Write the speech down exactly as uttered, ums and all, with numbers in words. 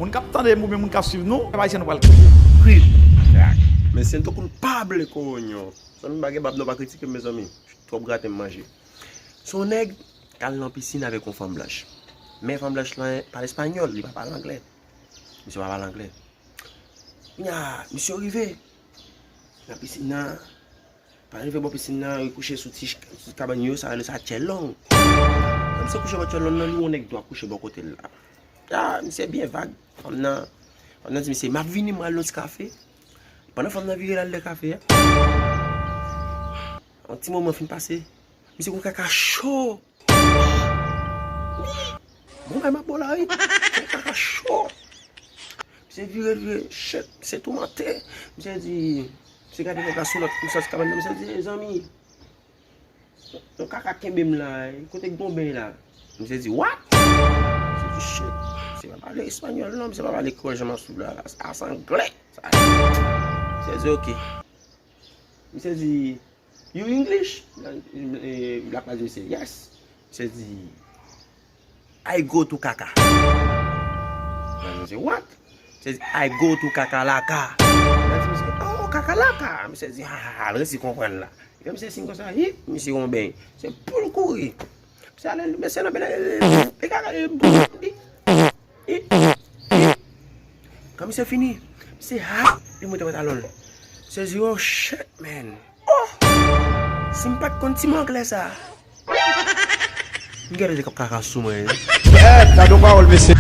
Moun k ap tande m oubyen moun k ap swiv nou, pèp ayisyen nou pral kriye. Kriye. Men se nou tou koulpab, le koronyo. Zanmi, pa gen bab non, pa kritike m, mezanmi. Twòp graten m manje. Se yon nèg k al nan pisin avèk yon fanm blanch. Men fanm blanch lan pale espanyòl, li pa pale anglè. Misye pa pale anglè. Kounya, misye rive nan pisin nan. Pandan li rive bò pisin nan, li kouche sou ti ch-, sou kabann yo, sa rele sa chèlong. Lè misye kouche bò chèlong nan, li wè yon nèg dwat kouche bò kote l la. Ah, misye byen vag. Fanm nan, fanm nan di misye, "M ap vini, m al nan ti kafe." Pandan fanm nan vire l al nan kafe a, yon ti moman fin pase, misye gon kaka cho. Bon, men m ap bo la, wi. Gon kaka cho. Misye vire, vire, shit, misye toumante. Misye di, misye gade nèg la sou lòt, sou kabann nan, misye di, "Zanmi, yon kaka kenbe m la, kote k gon beny la?" Misye di, "What?" Misye di, "Shit, misye pa pale espanyòl non, misye pa pale kreyòl jan m ap swiv la, la, a se anglè." Misye di, "Ok." Misye di, "You English?" Black la di misye, "Yes." Misye di, "I go to kaka." Black la di misye, "What?" Misye di, "I go to kakalaka." Black la di misye, "Oh, kakalaka." Misye di, "Ha, ha, ha, resi konprann la." Epi misye siy konsa, hip, misye yon beny. Se pou l kouri. Misye ale, mesye nan beny la, e kaka, e, e, e, e. Kan misye fini, misye hap, li monte pantalon l. Misye di, "Oh, shit, man." Oh! Si m pa t konn ti mo anglè sa, m gentan te kap kaka sou mwen. Eh, gade yon pawòl, mesye.